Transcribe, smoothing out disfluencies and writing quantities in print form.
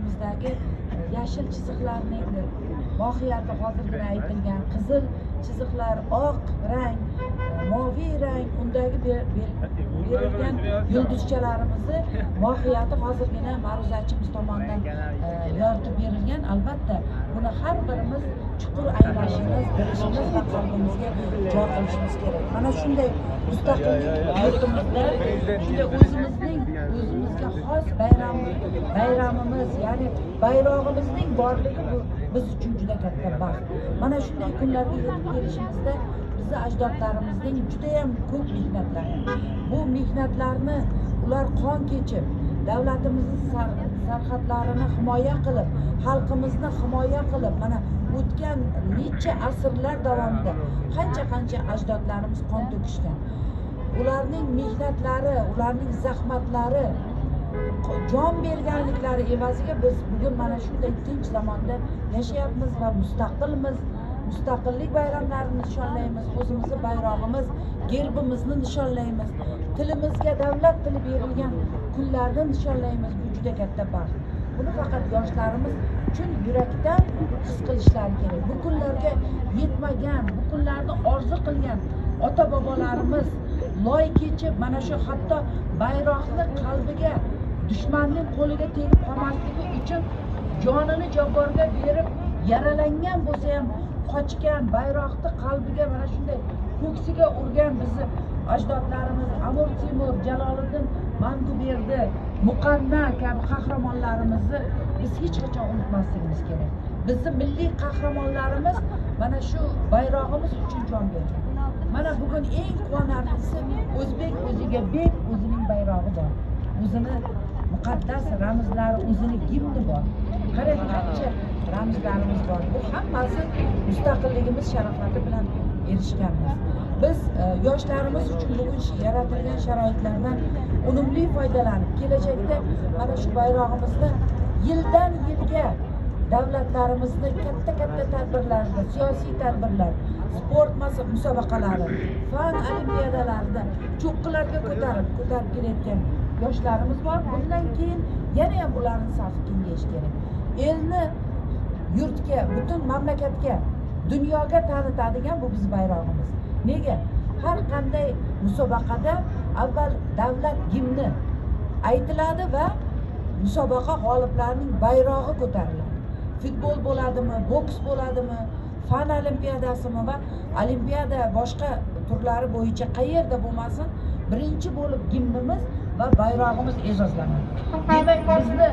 Bayrog'imizdagi yashil chiziqlarning mohiyati hozirgina aytilgan, qizil chiziqlar, oq rang, moviy rang, undagi berilgan yulduzchalarimizni mohiyati hozirgina ma'ruzachimiz tomonidan yoritib berilgan. Albatta, buni har birimiz chuqur anglashimiz, bilishimiz va qalbimizga jo qilishimiz kerak. Mana shunday mustaqillik yurtimizda shunday o'zimizning, o'zimizga xos bayramimiz, ya'ni bayrog'imizning borligi bu biz uchun juda katta baxt. Mana shunday kunlarga yetib kelishimizda bizni ajdodlarimizning judayam ko'p mehnatlari, bu mehnatlarni ular qon kechib, davlatimizni sarhadlarini himoya qilib, xalqimizni himoya qilib, mana o'tgan necha asrlar davomida qancha qancha ajdodlarimiz qon to'kishgan. Ularning mehnatlari, ularning zahmatlari, jon berganliklari evaziga biz bugun mana shunday tinch zamonda yashayapmiz va mustaqilmiz. Mustaqillik bayramlarini nishonlaymiz, o'zimizni bayrog'imiz, gerbimizni nishonlaymiz, tilimizga davlat tili berilgan kunlarni nishonlaymiz. Bu juda katta baxt. Buni faqat yoshlarimiz chin yurakdan his qilishlari kerak. Bu kunlarga yetmagan, bu kunlarni orzu qilgan ota bobolarimiz loy kechib, mana shu hatto bayroqni qalbiga, dushmanning qo'liga tegib qolmasligi uchun jonini jabborga berib, yaralangan bo'lsa ham qochgan, bayroqni qalbiga mana shunday ko'ksiga urgan bizni ajdodlarimiz Amir Temur, Jaloliddin Manguberdi, Muqanna kabi qahramonlarimizni biz hech qachon unutmasligimiz kerak. Bizni milliy qahramonlarimiz mana shu bayrog'imiz uchun jon bergan. Mana bugun eng quvonarlisi, o'zbek o'ziga bek, o'zining bayrog'i bor, o'zini muqaddas ramzlari, o'zini gimni bor. Qarang, qancha ramzlarimiz bor. Bu hammasi mustaqilligimiz sharofati bilan erishganmiz. Biz yoshlarimiz uchun bugun yaratilgan sharoitlardan unumli foydalanib, kelajakda mana shu bayrog'imizni yildan yilga davlatlarimizni katta katta tadbirlarida, siyosiy tadbirlar, sport musobaqalari, fan olimpiadalarida cho'qqilarga ko'tarib kelayotgan yoshlarimiz bor. Bundan keyin yana ham ularni safi kengayishi kerak. Elni, yurtga, butun mamlakatga, dunyoga tanitadigan bu bizni bayrog'imiz. Nega har qanday musobaqada avval davlat gimni aytiladi va musobaqa g'oliblarining bayrog'i ko'tariladi? Futbol bo'ladimi, boks bo'ladimi, fan olimpiadasimi va olimpiada boshqa turlari bo'yicha qayerda bo'lmasin, birinchi bo'lib gimnimiz va bayrog'imiz e'zozlanadi. Demak, bizni